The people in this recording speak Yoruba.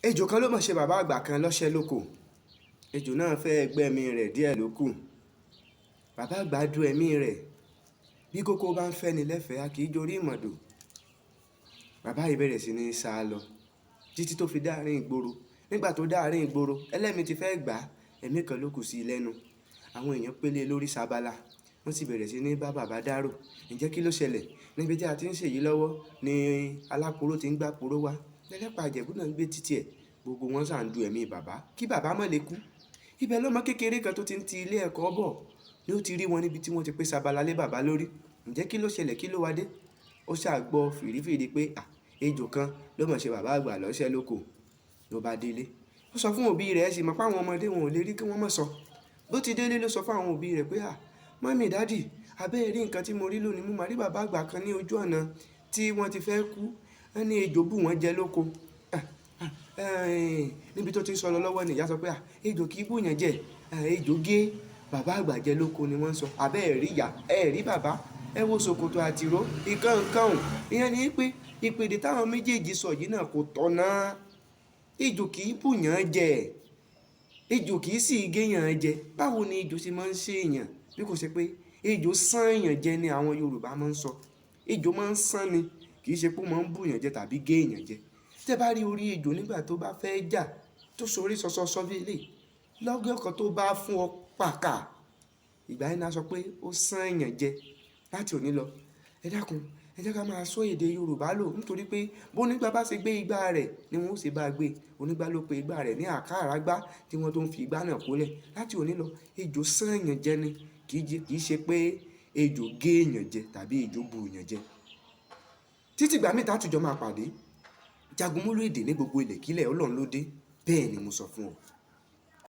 Ejò kan ló mọ̀ ṣe bàbá àgbà kan lọ́ṣẹ́ lóko. Ejò náà fẹ́ gbẹ́mí rẹ̀ díẹ̀ ló kù. Bàbá àgbà du ẹ̀mí rẹ̀. Bí kókó bá ń fẹ́ni lẹ́fẹ̀ẹ́, a kì í jorí ìmọ̀dò. Bàbá yìí bẹ̀rẹ̀ sí ní sá lọ títí tó fi dáàrin ìgboro. Nígbà tó dáàrin ìgboro, ẹlẹ́mìí ti fẹ́ gbà á, ẹ̀mí kan ló kù sí i lẹ́nu. Àwọn èèyàn pélé lórí sábálá, wọ́n sì bẹ̀rẹ̀ sí ní bá bàbá dárò. Ǹjẹ́ kí ló ṣẹlẹ̀? Níbi tí a ti ń ṣèyí lọ́wọ́ ni alápòró ti ń gbá poró wá. Ẹlẹ́pàá Ìjẹ̀bú náà ń gbé títí ẹ̀. Gbogbo wọn sà ń du ẹ̀mí bàbá kí bàbá má lè kú. Ibẹ̀ lọ́mọ kékeré kan tó ti ń ti ilé ẹ̀kọ́ bọ̀ ni ó ti rí wọn níbi tí wọ́n ti pé sábálá lé bàbá lórí. Ǹjẹ́ kí ló ṣẹlẹ̀? Kí ló wá dé? Ó ṣáà gbọ́ fìrífìrí pé à, ejò kan ló mọ̀ ṣe bàbá àgbà lọ́ṣẹ́ lóko. Ló bá délé, ó sọ fún òbí rẹ̀, ẹ sì mọ̀ pé àwọn ọmọdé wọn ò lè rí kí wọ́n má sọ. Bó ti délé ló sọ fún àwọn òbí rẹ̀ pé à, mummy, daddy, abẹ́ ẹ rí nǹkan tí mo rí lónìí, mo máa rí bàbá àgbà kan ní ojú ọ̀nà tí wọ́n ti fẹ́ kú. Wọ́n ní ejò bù wọ́n jẹ lóko. Níbi tó ti ń sọ lọ lọ́wọ́ ni ìyá sọ pé à, ejò kì í bù yàn jẹ, ejò gé bàbá àgbà jẹ lóko ni wọ́n ń sọ. Àbẹ́ ẹ rí ìyá, ẹ rí bàbá, ẹ wo ṣòkòtò àtìró, ìkan nǹkan ò. Ìyẹn ni pé ìpèdè táwọn méjèèjì sọ yìí náà kò tọ̀nà. Ejò kì í bù yàn jẹ, ejò kì í sì gé yàn jẹ. Báwo ni ejò ṣe máa ń ṣe èèyàn? Bí kò ṣe pé ejò sán èèyàn jẹ ni àwọn Yorùbá máa ń sọ. Ejò máa ń sán ni, kì í ṣe pé ó máa ń bù yàn jẹ tàbí gé èèyàn jẹ. Tẹ́ bá rí orí ejò nígbà tó bá fẹ́ jà, tó sorí sọsọsọ bí eléyìí, lọ́gán kan tó bá fún ọ pàkà, ìgbà yẹn ni a sọ pé ó sán èèyàn jẹ láti òní lọ. Ẹ dákun, ẹ jẹ́ ká máa sọ èdè Yorùbá lò, nítorí pé bó nígbà bá ṣe gbé igbá rẹ̀ ni wọ́n ó ṣe bá gbé. Onígbá ló pe igbá rẹ̀ ní àkàràgbá tí wọ́n tó ń fi igbá náà kólẹ̀. Láti òní lọ, ejò sán èèyàn jẹ ni, kì í ṣe pé ejò gé èèyàn jẹ tàbí ejò bù èèyàn jẹ. Títí ìgbà míì tá tún jọ máa pàdé, Jagunmólú èdè ní gbogbo ilẹ̀kílẹ̀, Ọlọ́run ló dé. Bẹ́ẹ̀ ni mo sọ fún ọ.